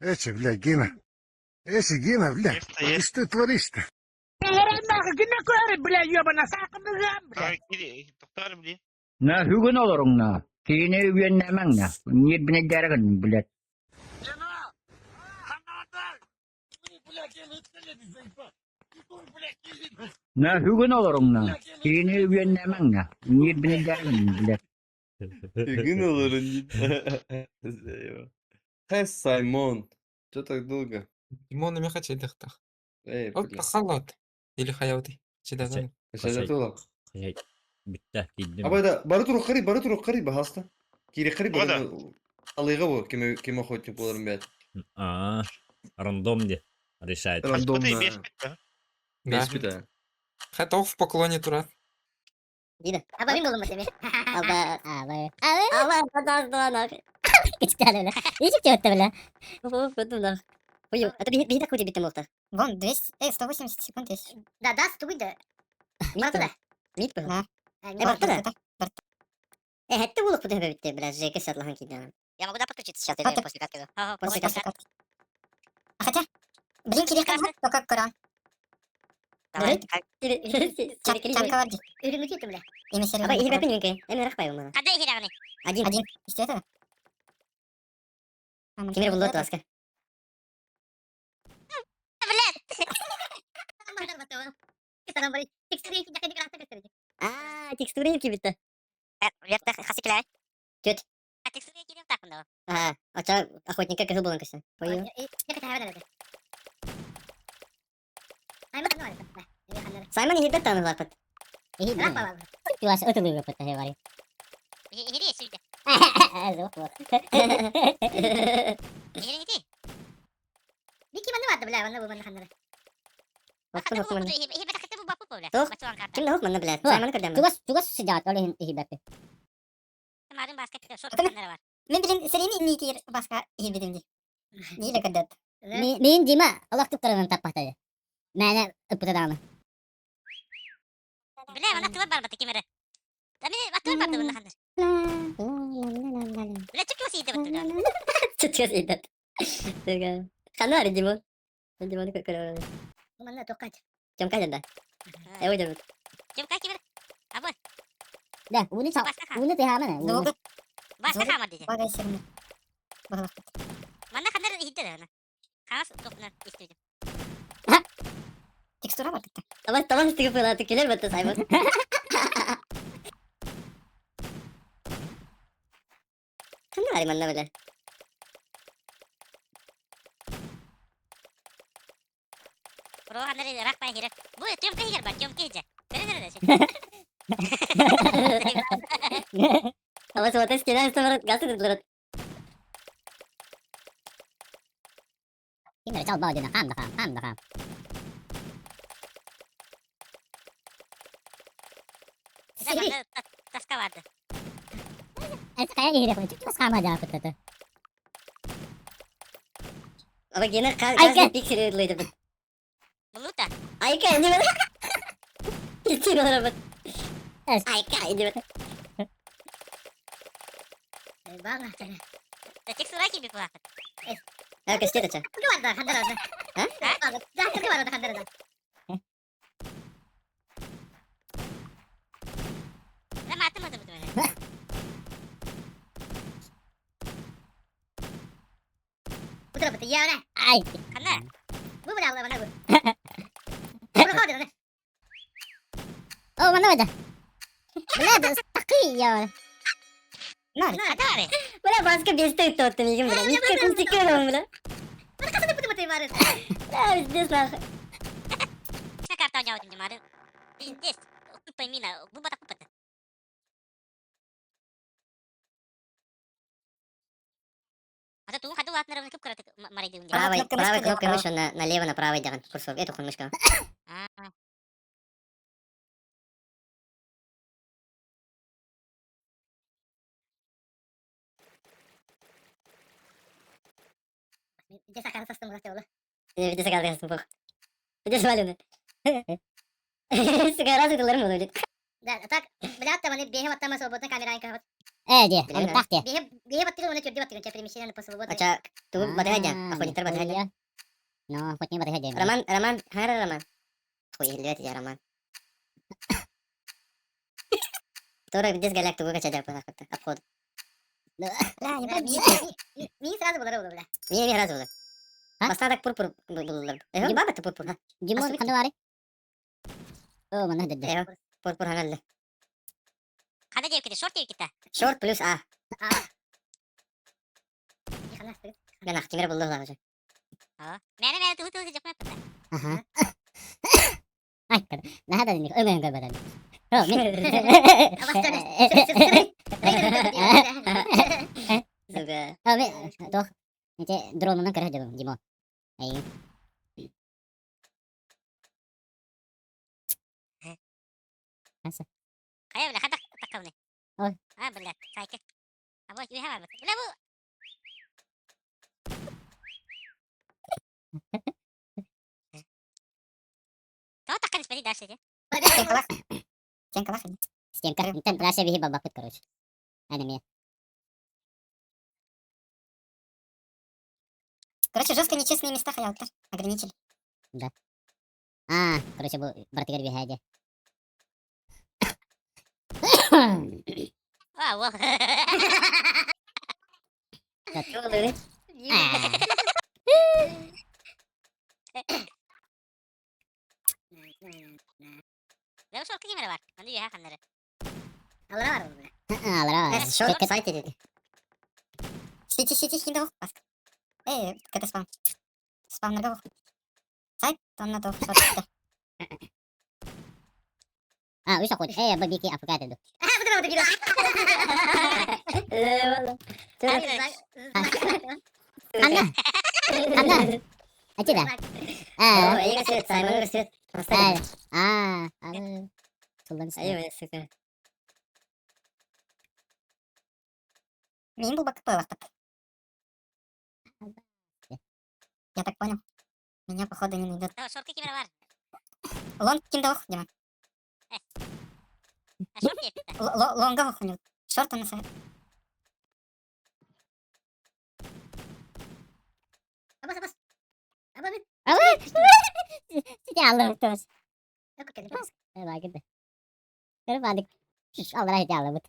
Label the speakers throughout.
Speaker 1: Эчи, бля, Гена. Эчи, Гена, бля,
Speaker 2: Есть,
Speaker 1: ты
Speaker 2: есть.
Speaker 1: что творишь-то?
Speaker 2: Тоқтар били.
Speaker 3: На бүгүн олоруҥна, киһини үөннээмэҥнэ, ньиэрбинэйдээри гынным, блядь. На бүгүн олоруҥна, киһини үөннээмэҥнэ, ньиэрбинэйдээри гынным, блядь.
Speaker 4: Бүгүн олорун. Хэ, Саймон. Чё так долго?
Speaker 5: Димон эмиэ чайдахтах.
Speaker 4: Эй,
Speaker 5: От
Speaker 4: бля.
Speaker 5: халат. Или хаябытый. Чедаганы.
Speaker 4: Шадатула.
Speaker 6: Бүтте, тиийдим.
Speaker 4: Абайда, бары турук карый, бары турук карый, баһаста. Кири карый,
Speaker 2: Ода.
Speaker 4: бары алыйга бу, ким ким охотник боларын бәт.
Speaker 6: А, рандом де решает.
Speaker 2: Хаспыты
Speaker 4: Рандомно.
Speaker 2: бес бит.
Speaker 5: Да.
Speaker 4: Бес бит,
Speaker 5: Хатох в поклоне турат.
Speaker 7: Дида. Аба мин болум эми. Алба. Аба. Аба татас Кичтәле. Ничек чөттө белә? Көтүм да. Ой, это би би такой битем булды.
Speaker 8: Вон, 200, 180 секунд есть.
Speaker 7: Да, да, тугуйда. Мит да. Мит бу.
Speaker 8: Да.
Speaker 7: Э, барты да. Э, хәтта булып бу битте, бля, ЖК сатлахан кидән. Я могу да подключиться сейчас
Speaker 8: или
Speaker 7: после катки.
Speaker 8: После катки. А хотя, блин, кири только Коран. Чанкалар ди.
Speaker 7: Үрүңү китим бля.
Speaker 8: Имя сервера.
Speaker 7: Аба, ихи бәпин юнке. Эми рахпай мана.
Speaker 8: Када ихи даганы?
Speaker 7: Один.
Speaker 8: Один. Исте это?
Speaker 7: Кимер булды ласка. А, текстура кибитте. Чөт. Ага, ача охотника кызыл булган кеше. Ой. Саймон ихибет таны лапыт. Пилаш өтөлү лапыт хевари. Ким да хукманна блядь. Саймон көрдәм. Тугас тугас сидят, ол ихибет.
Speaker 8: Мен билин серени нитир баска ихибитим ди. Ниле кадат.
Speaker 7: Мин Дима Аллах туктарынан таппахтады. Мәне ыппытаданы. Чөткөс идет. Хана ари Димон. Димон көрөр. Чемка жанда. Э ой жабыт. Да, уны ча. Уны ты хамана.
Speaker 8: Звук. Багай сервер. Багалак. Текстура бар китте.
Speaker 7: Таман таман тигеп куйла тикелер бетте Саймон. Хана ари манна беле. Ама суата скена стамар гасы дылырат. Кимер чал баа дена хам да хам хам да хам. Ама гена каждый пиксель ыдлайды. Айка не бар. Пиксель алар Айка не бар. А кесте ча. А? Ай. О, мана бада. Бля, такый я. Бля, баска бесте үтті мигим, бля. Микке күн сикке бля. Бля, пиздец нахуй. Правой,
Speaker 8: кнопка
Speaker 7: правой
Speaker 8: мышки
Speaker 7: кнопкой
Speaker 8: лево,
Speaker 7: мыши на, налево, на правый дяган. Курсор, эту хуй мышка. Не, видите, как я пох. Где свалены? Сука, раз это лармон, блядь.
Speaker 8: Да, так, блядь, там они беги вот там свободно камера вот.
Speaker 7: Э, де, он так де.
Speaker 8: Беги, беги вот ты, он чурди вот ты, перемещение по свободно.
Speaker 7: Ача, тугу батыга охотниктар батыга Но, охотник батыга Роман, Роман, хара Роман. Хуй, илбет я Роман. Тура здесь голяк тугу кача обход.
Speaker 8: Бля, ми сразу было, бля.
Speaker 7: Ми ми сразу было. Бастадак пурпур булдулар. Э, баба пурпур. Димон ханды О, мана дедде. Пурпур ханаллы.
Speaker 8: Ханда деп кетті, шорт деп кетті.
Speaker 7: Шорт плюс А.
Speaker 8: А.
Speaker 7: Мен ақ кемер булду уже.
Speaker 8: Мәне мәне тугу тугу жок мәпті.
Speaker 7: Аха. Ай, нахада дедик, өңө өңө бадан. О, мен.
Speaker 8: Сука.
Speaker 7: О, мен, тох. Нете дронунан көрө дебим, Димо. Ай. Аса.
Speaker 8: Кая бля, ханда таккалны.
Speaker 7: Ой.
Speaker 8: А, бля, сайкы. А вот, үйе бар. Бля, бу. Того таккан испеди дальше, де.
Speaker 7: Стенка. Тен плаша бихи бабакыт, короче. Ана мен.
Speaker 8: Короче, жестко нечестные места хаяуттар. Ограничили.
Speaker 7: А, короче, бу бартыгар бихаде.
Speaker 8: А, вот. Бля, шорт кемере бар. Анда үйе ханнары. Алара бар бу, бля.
Speaker 7: Алара.
Speaker 8: Шорт сайт dedi. Сити, сити, хинде ок, баск. Эй, кт спам. Спамнарга ок. Сайт, онна тох, шорт.
Speaker 7: А, үш охот. Э, бу бики афгат еду. Анна. Анна. Ачи да. А. А, а. Сулдан.
Speaker 8: Мин был бак пылахтап. Я так понял. Меня, походу, не найдут. Лонг кимде ох, Дима? Лонга ох у него. Шорт он на
Speaker 7: Сити алды тоже. Бакыт. Көрүп алдык. Алара хити алды бут.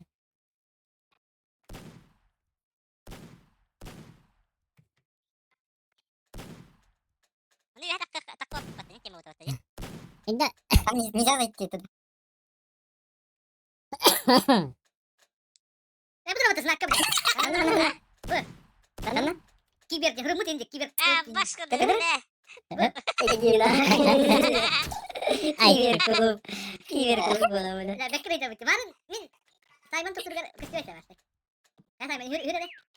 Speaker 7: Инда.
Speaker 8: Там нельзя зайти туда.
Speaker 7: Ай.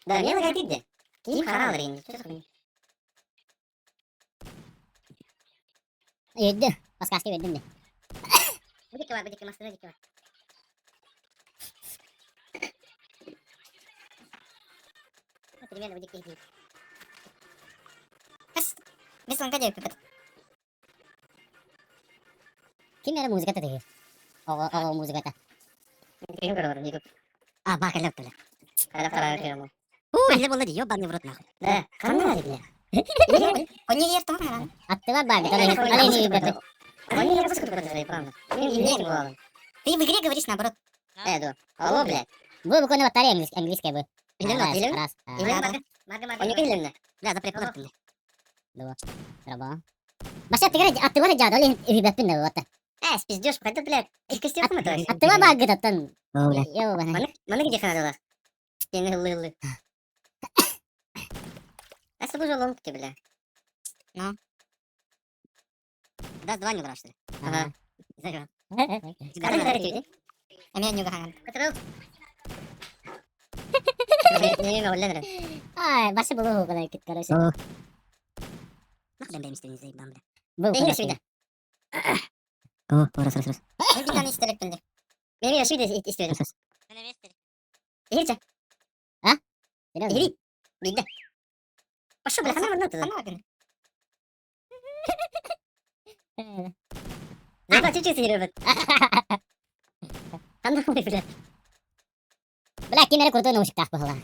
Speaker 8: Да, мне лагает где? Ким харал рин. Что за хуйня?
Speaker 7: Үйдү. Баскаски үйдүм де.
Speaker 8: Без лонга деп пипет.
Speaker 7: Ким эре музыката теги? Ого, ого музыката.
Speaker 8: А, бак элеп бля. Уу, эле болду ёбаный в рот нахуй. Да, ханна бля. Они ер там ран.
Speaker 7: Аттыга баг, алай не бет.
Speaker 8: Они ер Ты в игре говоришь наоборот. Э, да. Алло, бля.
Speaker 7: Бу бу коно батарея английский, английский бу.
Speaker 8: Илем, илем.
Speaker 7: Раз.
Speaker 8: Илем. Бля, запрет бля.
Speaker 7: Раба. Баша тигре аттыга жад, алай үйбеппин да бу.
Speaker 8: Э, спиздёшь, хотя, блядь, их костюм это.
Speaker 7: Аттыга баг таттан.
Speaker 8: Бля.
Speaker 7: Йо, бана.
Speaker 8: Маны где хана дала? Стены лылы. А с тобой же ломки, бля. Ну. Да, два не брал, что ли? Ага.
Speaker 7: Ай, башы булу гына кит, короче. Бу. Ханна бля. Бля, ким эрэ крутой наушниктаах быһыылаах.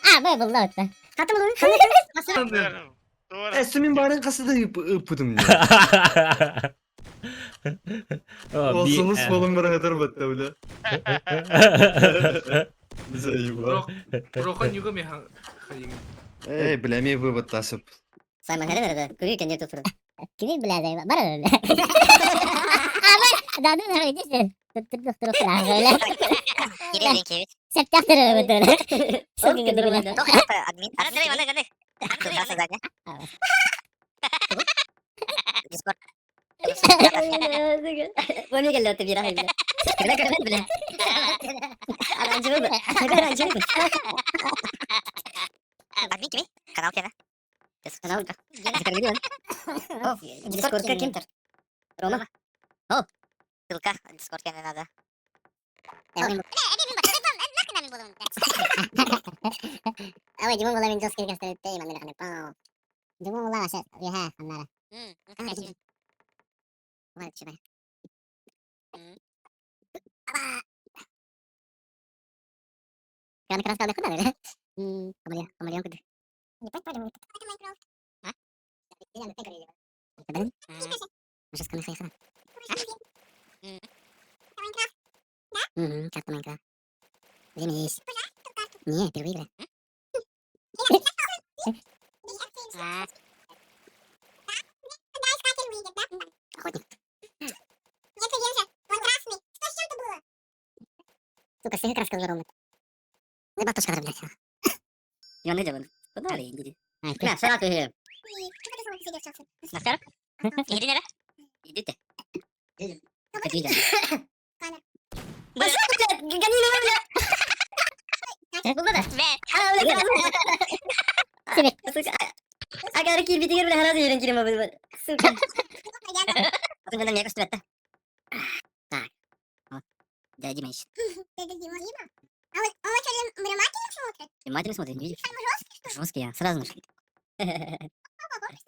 Speaker 7: А, бу булла отта. Хатым
Speaker 4: Э, мин баарын хасыда ыппытым.
Speaker 6: О,
Speaker 4: Олсунус болун баран батта бля. Заебал.
Speaker 2: Рохан юга механ хайын.
Speaker 4: Эй, бля, мен вывод тасып.
Speaker 7: Саймон хәрә бәрә күрү кәнде тотыр. Кими бля да бар бля. А, бар. Да, да, да, иди. Туттур туттур бля. Септяхтыр бутыр.
Speaker 8: Админ. Дискорд.
Speaker 7: Бу меге лөтө бир ахы бля. Бля көрмәд бля. Оранжевый бу. Оранжевый.
Speaker 8: Админ кими? Канал кена.
Speaker 7: Канал. Дискордка ким? Рома.
Speaker 8: Ссылка Дискорд кена надо.
Speaker 7: Ой, Димон була мин жесткий кастырып манна хана пау. Димон була аша, яха, ханнара. Кана краска да куда бе? Камалия, камалия куда. Жестко нахай Угу, карта Майнкрафт. Время есть. Не, первая игра. Охотник. Сука, всех краска уже ровно. Заебал точка, блядь.
Speaker 8: Я не делаю. Куда ли иди?
Speaker 7: На, шарат уже.
Speaker 8: Наскар? Иди нера? Идите. Иди.
Speaker 7: Себе. Агар кирбитигер бля харазы ерен кирем бу. Сука.
Speaker 8: Так. Вот. Дядя Дима ищет. Внимательно смотри, не видишь? Жесткий я, сразу нашел.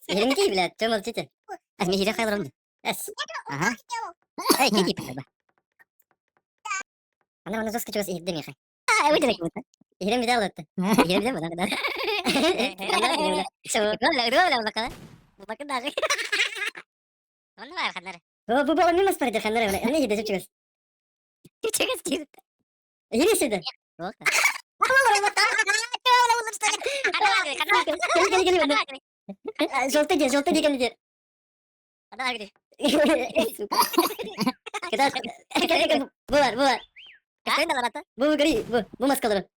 Speaker 7: Еренки, блядь, чё молчите?
Speaker 8: А мне хиля хайлрон.
Speaker 7: Эс.
Speaker 8: Ага. Эй, кики, пойба.
Speaker 7: Она она жестко чего иһитте миэхэ.
Speaker 8: А, выделай кому-то.
Speaker 7: Иһирем битэ алатты. Иһирем битэ буда да. Бу бу бу мас парды ханнара бля. Аны иһитте чугас.
Speaker 8: Чугас киһит.
Speaker 7: Иһири сиде. Кели кели кели. Желтый де, желтый деген де. Сука. Куда? Бу бар, бу бар. Бу бу гори, бу бу маскалары.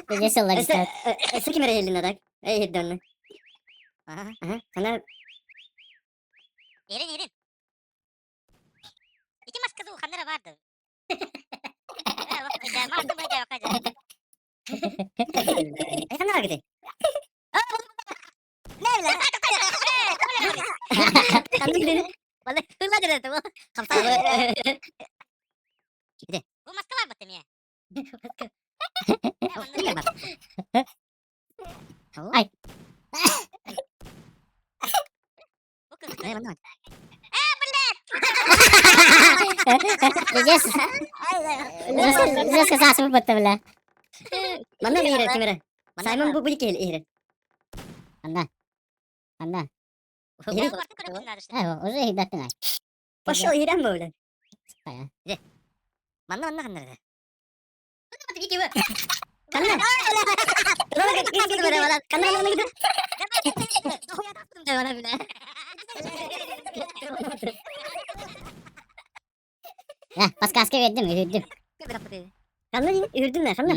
Speaker 7: Эссе кимере хеллин адак. Эй хидде онны. Аха, хана
Speaker 8: Ерин, ерин. İki maskası ukanlara vardı.
Speaker 7: хана бар кити. Ханны кити.
Speaker 8: Vallahi hırla dedi bu. Bu maske var mı demeye?
Speaker 7: Ай.
Speaker 8: Bu kız.
Speaker 7: Жестко сасып бутты бля. Манна иһире кимере. Саймон бу бу кел иһире.
Speaker 8: Анда. Анда.
Speaker 7: Уже хидаттың ай. Пошел иһирен бу бля.
Speaker 8: Manna manna kanları.
Speaker 7: Канна. Канна канна кити.
Speaker 8: Подсказка verdim, ürdüm.
Speaker 7: Канна үрдүн на канна.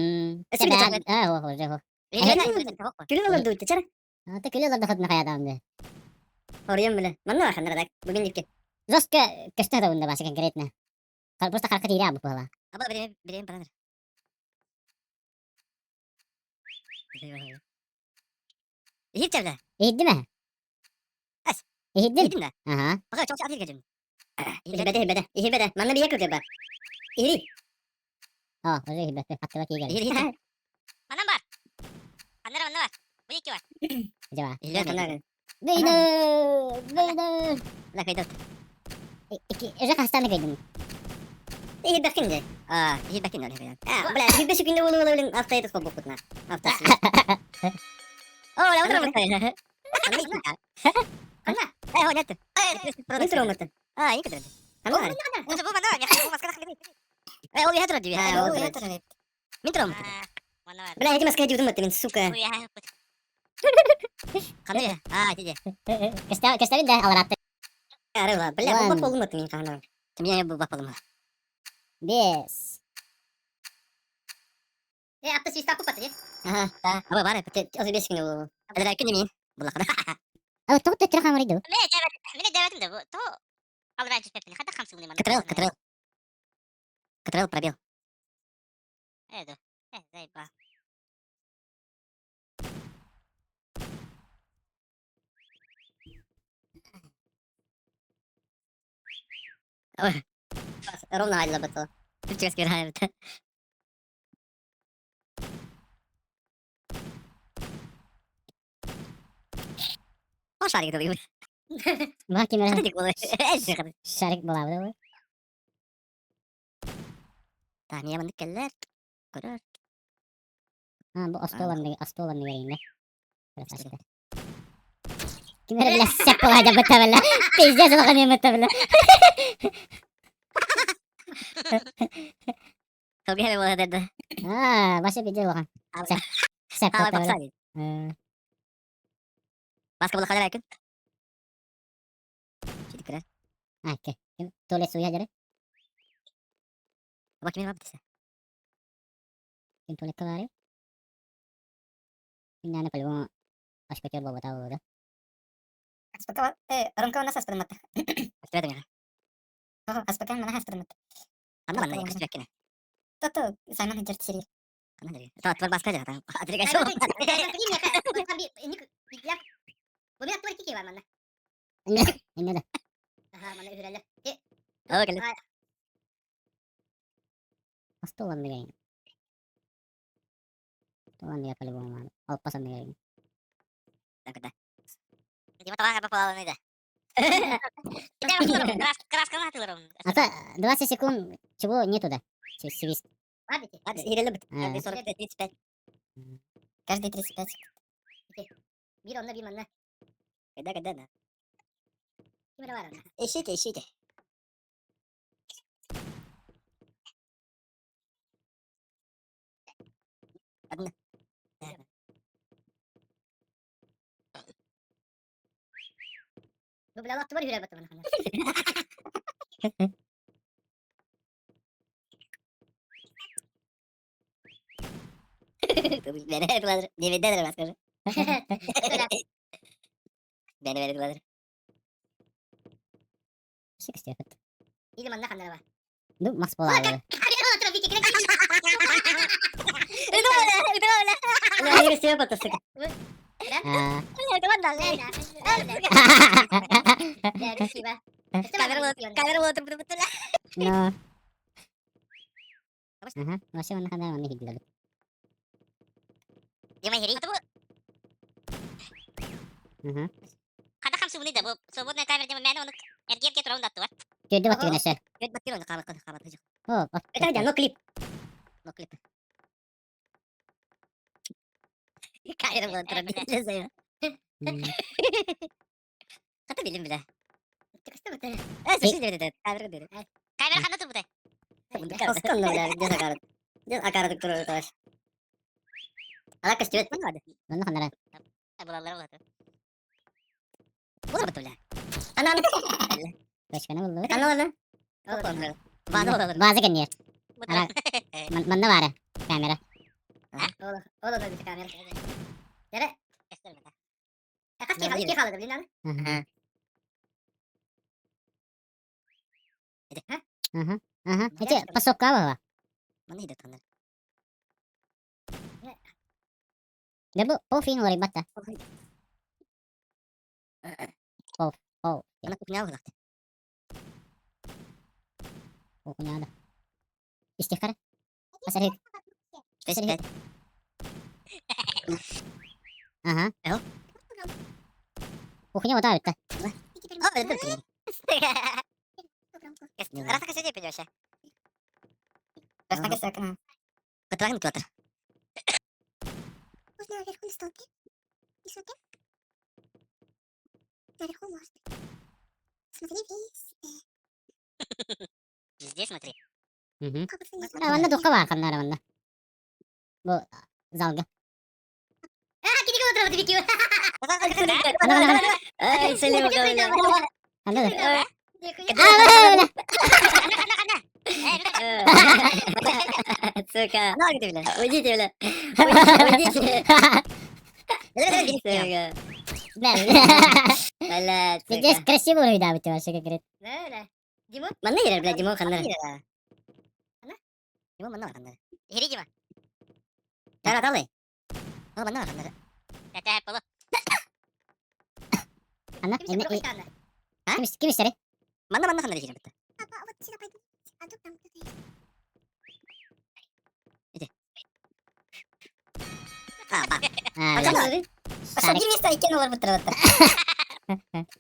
Speaker 7: Күлүн олорду утта чара.
Speaker 8: Ата күле олорду хатна хаядамды.
Speaker 7: Орыйым бля. Манна ханнара так. Бүгүн дикке.
Speaker 8: Жестко көстө да унда башы конкретно. Просто харка тире абы була.
Speaker 7: Аба бирем бирем бараныр. Иһит бля.
Speaker 8: Иһитти ме?
Speaker 7: Ас.
Speaker 8: Иһиттим.
Speaker 7: Иһиттим да.
Speaker 8: Аха.
Speaker 7: Бака чоң атыр кежим. Иһибеде иһибеде. Иһибеде. Манна бие күрдө ба. Иһири.
Speaker 8: О, уже иһибетти. Аттыба кийгел.
Speaker 7: Иһири.
Speaker 8: Манан бар. Аннара манна бар. Бу ики бар. Жаба.
Speaker 7: Иһилер канна.
Speaker 8: Бейді, бейді.
Speaker 7: Ла кайда. Уже хастаны көйдүм.
Speaker 8: Иһирбэккин дьэ. Аа, иһирбэккин дьэ. Аа, бля, сүүрбэ секунда буолуо блин, автоэтис холбоппутна. Автос. О, бля, утро муттай. Ханна? Э, хо, нет. Утро муттай. Аа, не кыдыр. Ханна? Э, ол яһа турар дии. Ол яһа турар. Мин турам. Бля, эти маска дьудум мин, сука. Ханна? Аа, ити
Speaker 7: Көстө көстөбүн да аларатты.
Speaker 8: Арыла, бля, бу бап болум мин ханна. Мен бу бап болум.
Speaker 7: Бес.
Speaker 8: Э, апта свиста купаты. Ага, да. Аба бар, осы 5 күн болу. Әдір күн мен. Булақына.
Speaker 7: А тоғыт төттірі қамырайды.
Speaker 8: Ктрл, ктрл. Ктрл пробел. Ой. Ровно айла бато. Түпчес кирайбыт. О, шарик дылый.
Speaker 7: Баа кемер
Speaker 8: Шарик болы.
Speaker 7: шарик болабы да.
Speaker 8: Та, не мындык келлер. Көрөр.
Speaker 7: А, бу остоларны остоларны берейин да. Красавчиктар. Кимер бля сеп болайда быта бля. Пиздец алған еметті бля.
Speaker 8: Кылгы болы деді.
Speaker 7: А, башы пиздец алған. Сеп. Сеп
Speaker 8: Алай
Speaker 7: быта бля.
Speaker 8: бақса дейді. Басқа бола қалар әкін. Сөйтіп кірер.
Speaker 7: А, ке. Ким туалет суя жары?
Speaker 8: Аба кеме бап десе.
Speaker 7: Ким туалетке барып? Мен по-любому ашкөтөр болбот абы да.
Speaker 8: Аспака, э, Ромка нас аспадым атты. Аспадым я. Аспака мана аспадым атты. Анда мана көстүрөк кене. Тото Саймон хеджер сири. Кана жери. Та твар баска жера. Атрика шо.
Speaker 7: Эмне да.
Speaker 8: Ага, келе.
Speaker 7: Остоларны берейин. Остоларны по-любому алып басам берейин.
Speaker 8: Так, да.
Speaker 7: Ата 20 секунд чего нету да? Свист.
Speaker 8: Ладно, 45, 35. Каждый 35. Когда, когда, да. Ищите, ищите. Одна. Beni verdiler. Ne verdiler başka? Beni verdiler.
Speaker 7: Шик истеп. Ну, мас болабы. А. Но. Ага, вообще он хандар он хидилер. Ага. Көрдү бат генеше. О, бат.
Speaker 8: No clip. No clip. Kata bilim bile.
Speaker 7: Онно ханара. Көшкене болду. Базы кеннер. Ара манна бары камера. Ага. Ага. Ага. Эти посокка была. Да бу пол фин олар батта. Пол. Пол. Кухняда. Истихара. Асарик. Асарик. Ага. Кухня вот так.
Speaker 1: Можно наверху на столбе? Не смотри. Наверху можно. Смотри везде.
Speaker 8: Везде смотри.
Speaker 7: А манна туохха баар ханна манна. Бу залга.
Speaker 8: Ай, сәлем
Speaker 7: Ханна да. А, бля.
Speaker 8: Сука. Уйдите, бля. Уйдите. Сука.
Speaker 7: Бля.
Speaker 8: Бля,
Speaker 7: Здесь
Speaker 8: сука.
Speaker 7: красиво уровень быть вообще, как говорит.
Speaker 8: Манна ерер, бля, Димон ханнар. Димон манна бар ханнар. Тара талы. Ол манна бар ханнар.
Speaker 7: Ханна, эме ким ким истери?
Speaker 8: Манна манна ханнар ерер бітті.
Speaker 1: Папа, вот сюда пойди. А тут там кто-то есть.
Speaker 8: А, ба.
Speaker 7: А, бля.
Speaker 8: Ханнар.
Speaker 7: Шарик.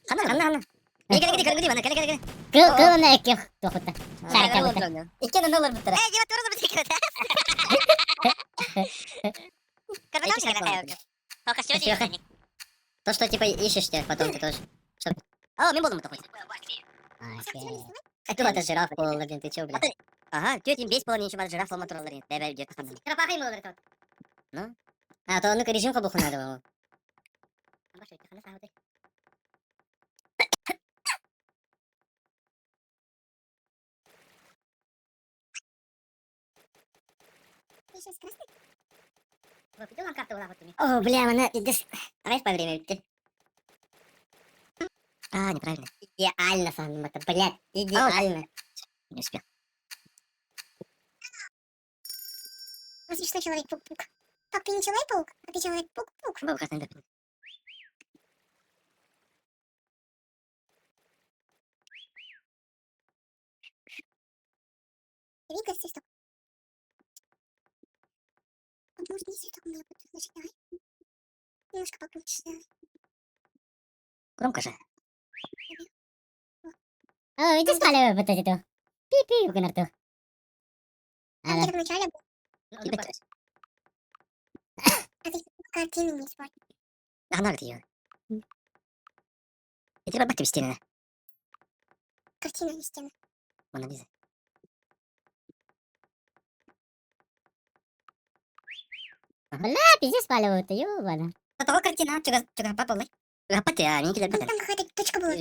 Speaker 8: Ханнар, ханнар, ханнар. Кele кele кele кele кele кele.
Speaker 7: Кыл кыл на экки тохутта. Шарик кабыта.
Speaker 8: То, что типа ищешь ты потом ты тоже. Чтоб... О, мен болдым такой.
Speaker 7: Это вот жираф болду, блин, ты чё, блин?
Speaker 8: Ага, тетя бес болон ничего жираф болма туралар. Бәбә дет ханнар. Ну?
Speaker 7: А, то ну-ка режим кабуху надо было.
Speaker 1: Еще с красной.
Speaker 8: О, бля, она пиздец. Давай по время идти. А, неправильно.
Speaker 7: Идеально, сам это, блядь, идеально.
Speaker 8: Не успел.
Speaker 1: Вот что человек-пук-пук. Пап, ты не человек-паук, а ты человек-пук-пук.
Speaker 8: Был красный допинг.
Speaker 1: Двигай свисток. А может не свисток у меня будет слышать, давай. Немножко погромче сделай.
Speaker 8: Громко же.
Speaker 7: О, видишь, палево вот это. Пи-пи, гынарту.
Speaker 1: Там
Speaker 7: Ала.
Speaker 1: где-то в начале был,
Speaker 8: Ебать.
Speaker 1: а ты картины не испортил.
Speaker 8: Она ее. И треба бать стены.
Speaker 1: Картина не стены.
Speaker 8: Мона Лиза.
Speaker 7: Бля, пиздец палево это, ёбана.
Speaker 8: Того картина, чуга чуга папа лай. Чуга пати, а не кидай
Speaker 1: Там какая-то точка была.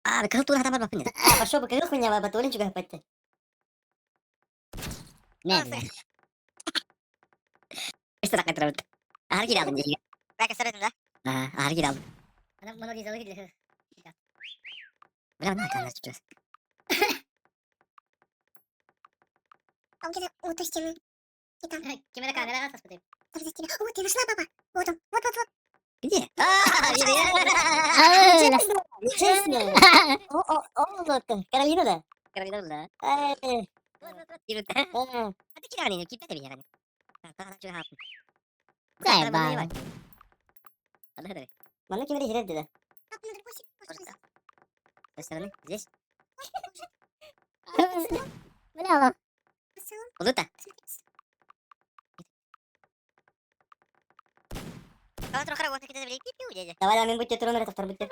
Speaker 8: А, кыл туна там бапын. А, пошел бы кыл хуйня бабатулин чуга пати.
Speaker 7: Не, бля.
Speaker 8: Что так это? Ар кире алдым дегенге. А, ар кире алдым. Бля, на, там, чуть
Speaker 1: Там где-то вот у стены. И там. Там за стеной. О, ты нашла, папа. Вот он. Вот, вот, вот.
Speaker 8: Где? А,
Speaker 7: А, бля.
Speaker 8: Честно. О, о, о, вот, Каролина, да? Каролина, да.
Speaker 7: Заебало.
Speaker 8: Манна кимери хирер dedi.
Speaker 1: Папа, на другой стене.
Speaker 8: Может, С той стороны? Здесь?
Speaker 7: Бля, алло.
Speaker 1: Поцелуй.
Speaker 8: Улута. Давай, давай, мен будьте турун ретов будьте.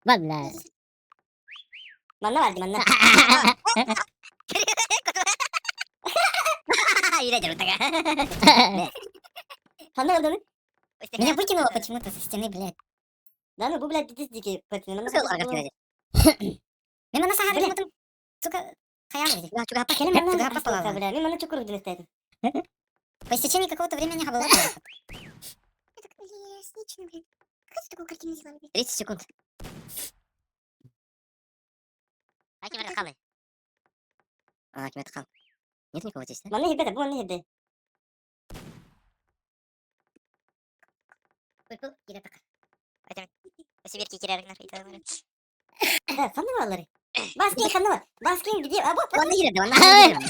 Speaker 7: Вот, бля.
Speaker 8: Манна vardı manna. Ханна алдын.
Speaker 1: Меня выкинуло почему-то со стены, блядь.
Speaker 8: Да ну бу блядь пиздец дикий.
Speaker 1: Мен ана сахар потом, сука, хаял ведь.
Speaker 8: Бля, мен манна чукур динестедим.
Speaker 1: По истечении какого-то времени хабала. Это лестнично, блин. Как ты такую картину сделали, блин?
Speaker 8: 30 секунд. А, ким это хал? Нет никого здесь, да? Манна хибе, бу манна хибе. Да, ханна var Баскин ханна var. Баскин где? А вот. Манна хибе, манна хибе.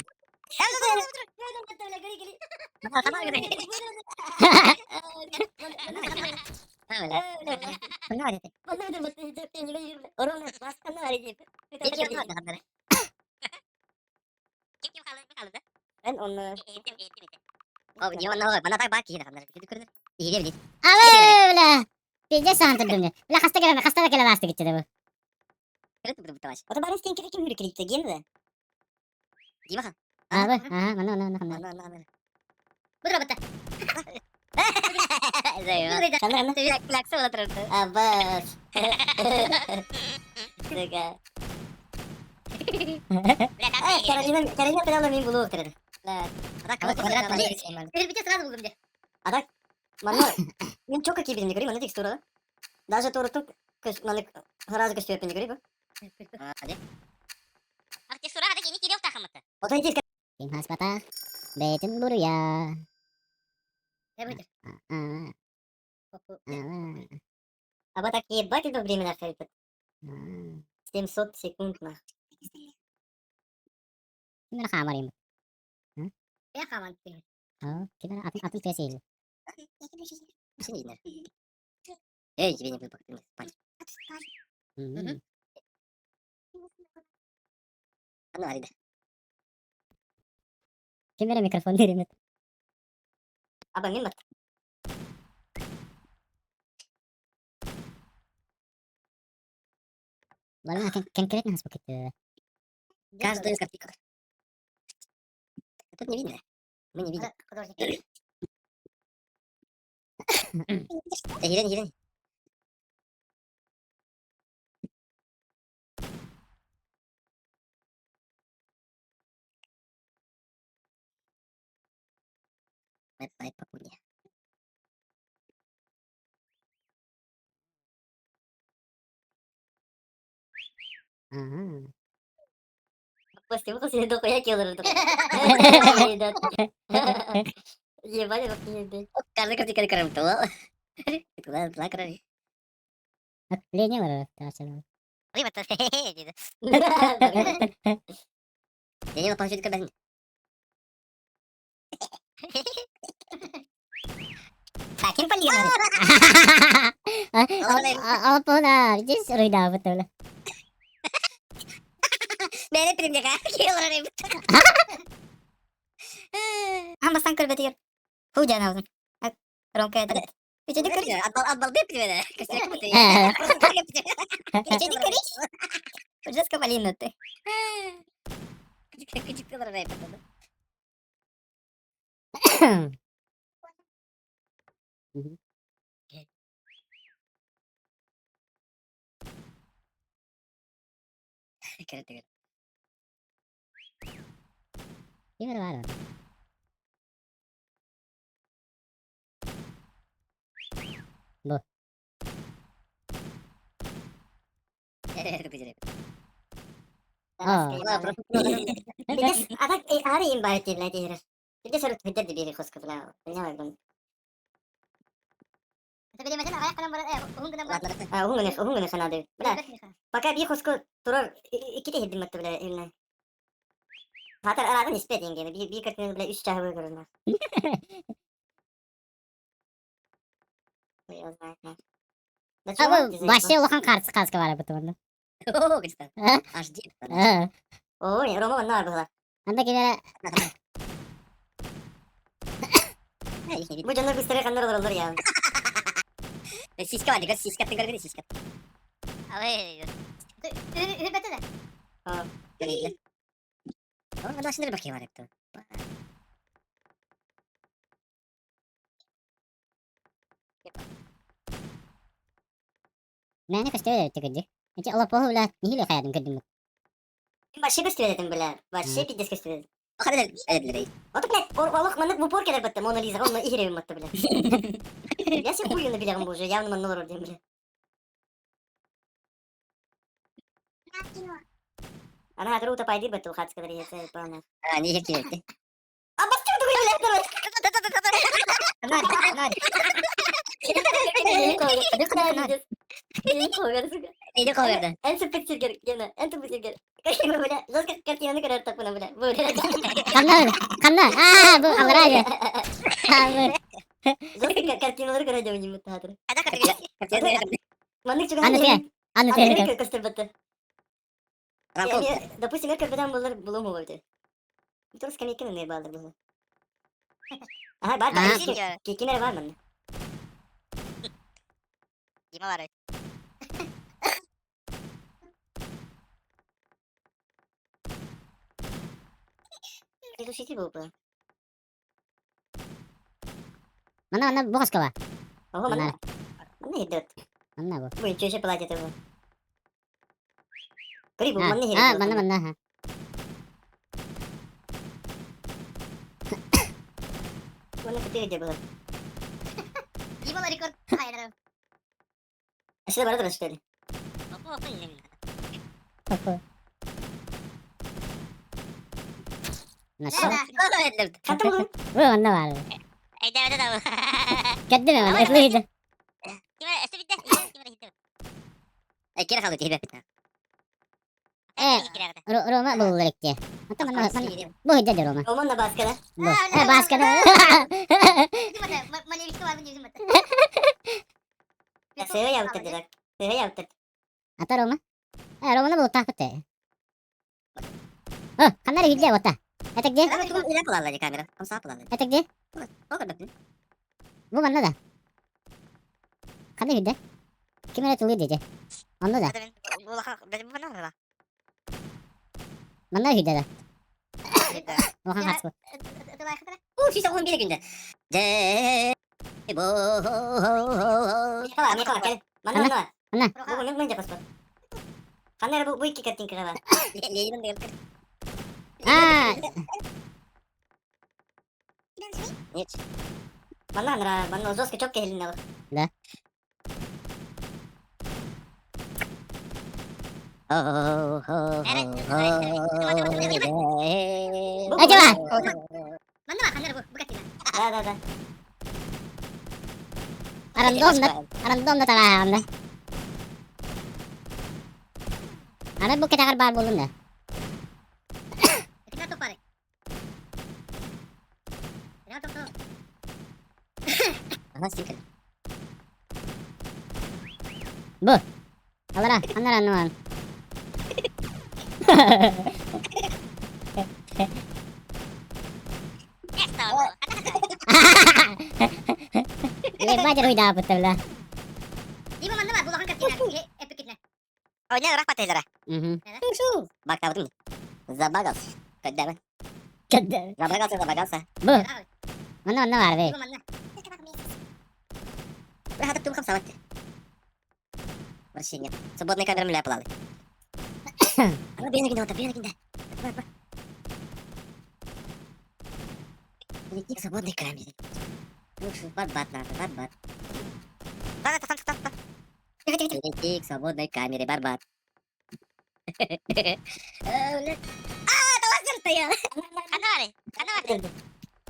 Speaker 7: Абы, бля! Пиздец саҕан турдум дьэ. Бля, хаста кэлэн, хаста да кэлэн аастык иччитэ бу. Абы, аха, манна, манна, манна, манна. Ким хаспатах, бэйэтин буруйа. Ким эрэ хаамар им. Ким эрэ атын атын тыа сиһилии. М. Ким эрэ микрофон биэриммит. Ладно, конкретно хаспыкыт. Ага. Линия бар, тасыл. Опа, видишь, руйдаабыт бля. Ким эрэ баар. Бу. Оо. А бу вообще улахан хаска баар бу туонна. А? Анда ким эрэ Мээнэ көстүбэт эбит кырдьык. Ити олоппоһу бля нэһиилэ хайаатын көрдүм. Ханна ханна аа бу аллараа же. Аа бу. Аны тыа. Аны тыа.
Speaker 8: Допустим, өр көрбөтөм буллар булуум уга бите. Тур скамейканы не баалар була. Ага, бар бар. Ким эрэ бар манна.
Speaker 1: Дима бар.
Speaker 8: Глушитель был бы.
Speaker 7: Манна манна бу хоскова.
Speaker 8: Ого, манна. Манна идет.
Speaker 7: Манна бу.
Speaker 8: Бу чөшө платит его. Кори бу
Speaker 7: А,
Speaker 8: манна
Speaker 7: а, манна манна.
Speaker 8: Манна кытыы где было.
Speaker 1: Дима рекорд. Хайра.
Speaker 8: Ашта бара турар что ли?
Speaker 7: Нашел.
Speaker 8: Хантан булун.
Speaker 7: Бу манна бар. Кәддеме мана, этлы Э, Рома буллар икки. Ата манна манна. Бу хиджа Рома.
Speaker 8: Омонна баскада.
Speaker 7: Бу. Э, баскада.
Speaker 8: Сыга ябыттыр дедак. Сыга ябыттыр.
Speaker 7: Ата Рома. Э, Романы бул тахпыт. О, каннары хиджа бота. Это где? Это где? Бу манна да. Канны хиджа. Ким эле тулы деже. Онно да. Манна хиджа да. Охан хатсу.
Speaker 8: Мекала, мекала, кел. Манна манна.
Speaker 7: Манна.
Speaker 8: Бу мен мен жакоспот. Каннары бу бу икки картинкага бар.
Speaker 7: А,
Speaker 8: Манна анра, манна жестко чопка хелинне бар.
Speaker 7: Да. Acaba?
Speaker 8: Да, да, да.
Speaker 7: Рандомно, рандомно тараанна. Аны бу кетагар бар болдум да. Бу. Алара, аннара аннара. Ебать, руйда бутырла. Мгм.
Speaker 8: Забагался. Когда?
Speaker 7: Кәдде.
Speaker 8: Забагался, забагался.
Speaker 7: Бу. Манна манна бар бе.
Speaker 8: Рахатып тум хамсават. Вращение. Свободная камера мля плалы. Ана бенегинде ота, бенегинде. Лети к свободной камере. Ну что, барбат надо, барбат. Лети к свободной камере, барбат. А, стоял.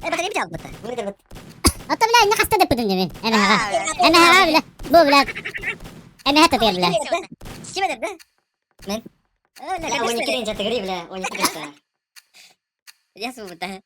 Speaker 8: Э, бахали бит албыта.
Speaker 7: Ата бля, не хаста деп будум мен. Эме хага. Эме хага бля. Бу бля. Эме хата тер бля.
Speaker 8: Ким эдер, да? Мен. Бля, он не кринж, это гри, бля, он не кринж. Я субута.